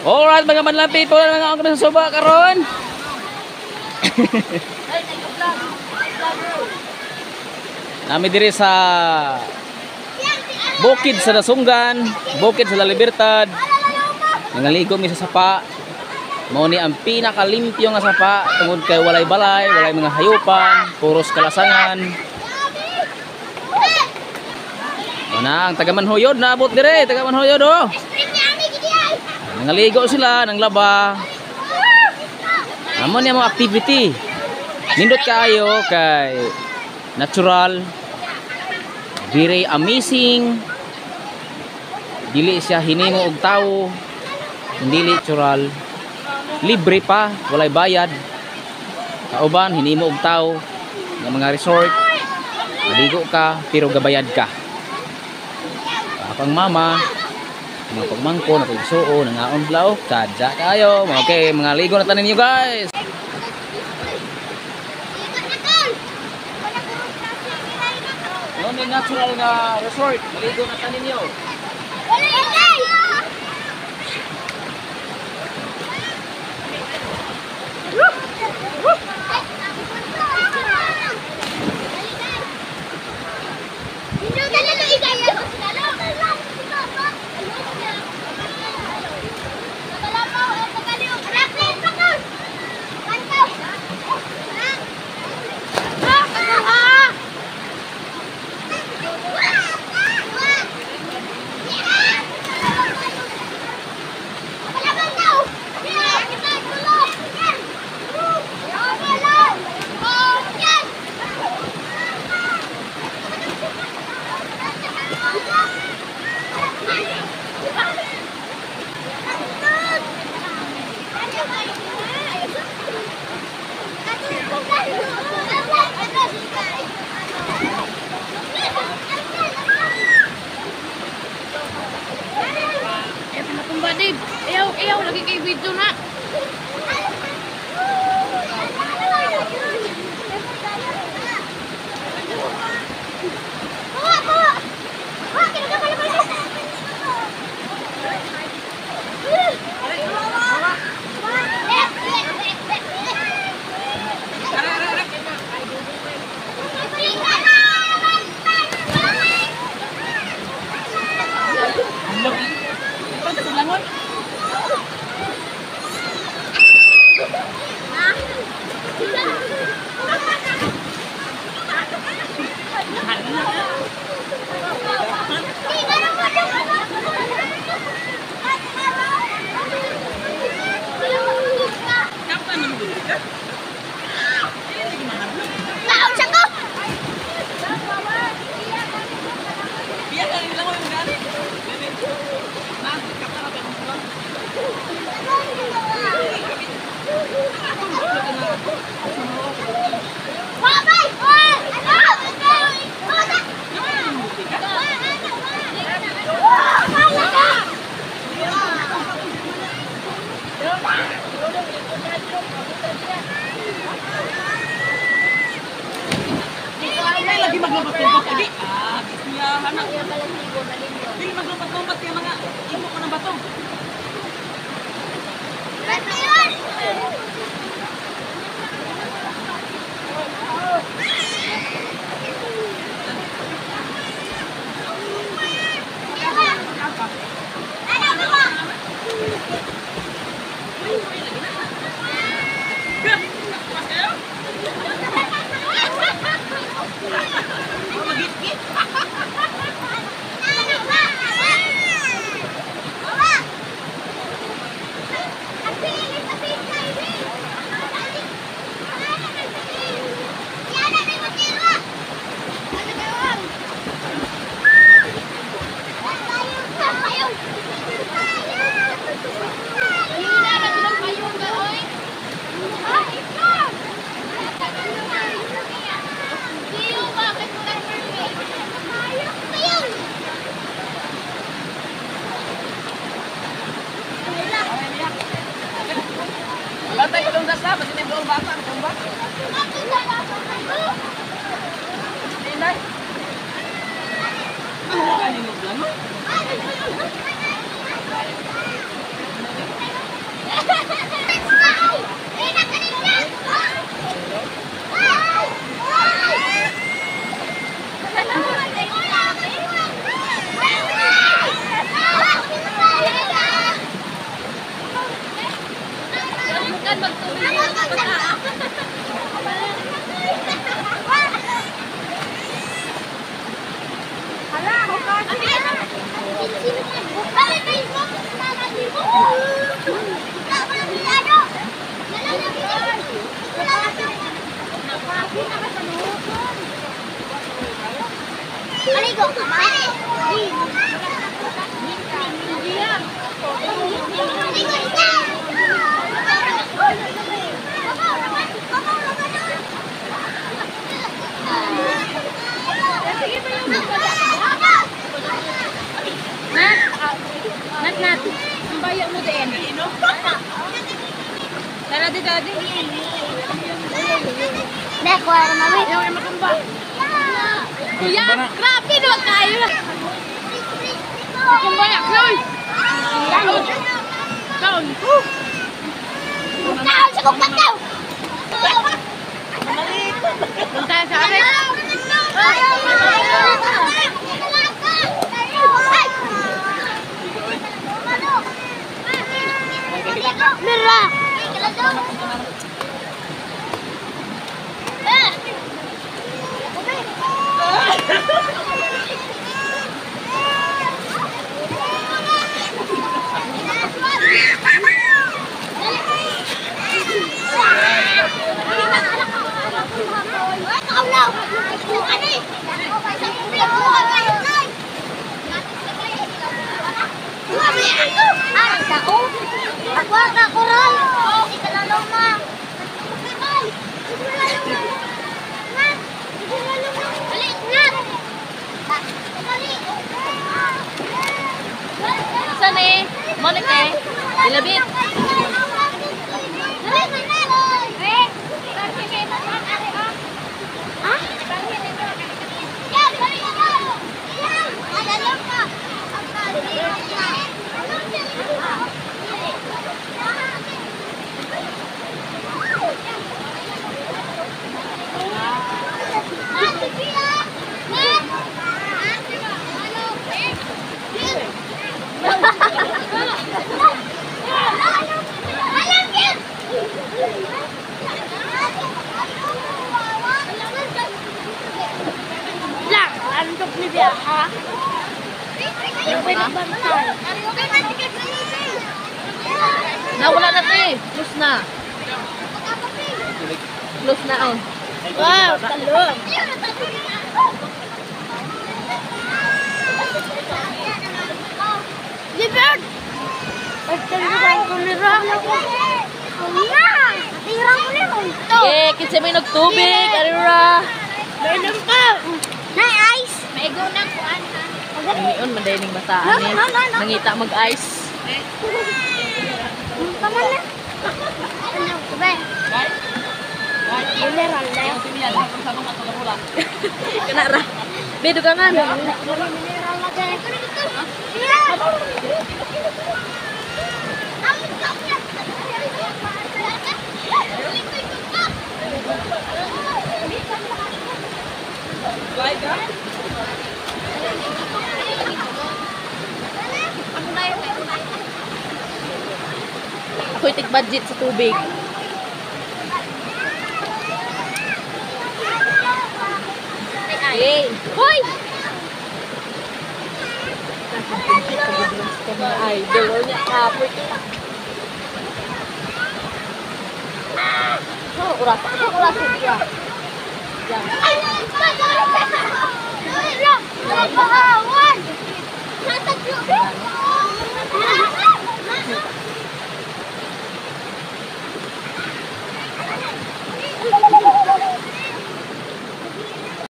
Alright, mga manlang people, mga kami sa suba karon. Nami diri sa bukid sa Nasunggan, bukid sa La Libertad. Nangaligo mi sa sapa. Mao ni ang pinakalimpyo nga sapa tungod kay walay balay, walay mga hayupan, puros kalasangan. Una ang taga Manhuyod naabot dire, taga Manhuyod oh. Nangaligo sila nang laba. Amo niya mga activity. Nindot kaayo kay natural, very amazing. Dili siya hinimo og tawo, dili natural. Libre pa, walay bayad. Kauban hinimo og tawo nga mga resort. Maligo ka pero gabayad ka. Akong mama, mga pagmangko, nakigsuo, nangaon blaw, kadya kayo. Okay, mga ligo na tanin niyo guys. Noon yung natural na resort, maligo na tanin niyo. Ayaw, ayaw, lagi kay video na. Dili maglumpat-lumpat kay mga imo ko ng bato. Nat, nat, nat. Ang bayo mo din. Tara di daddy. Nek, wala na mami. Ayaw ay matumba. Kuya, grabe naman kayo. Matumba na, Chloe. Down. Down. Down sa kong pagkaw! Punta sa akin. Mira! Saan eh? Monica eh. Ilabit. Lang, andok ni Bia, ha? Nawala na te. Close na. Close na oh. Wow, talon. Libert! Eh, kinsa may nagtubig, arira. Meron pa! Nay, ice! Maigo na kuan ha. Amion man dayning bataan eh. No, no, no, no. Nangita mag-ice. Tama na. Ano ko ba? Mineral na. Kana ra. Be dugangan. Mineral na dyan. Ako'y tig budget sa tubig. Hey. Hoy! Idol niya kapoy ka. Oh, oras. Oh, oras siya. Ay!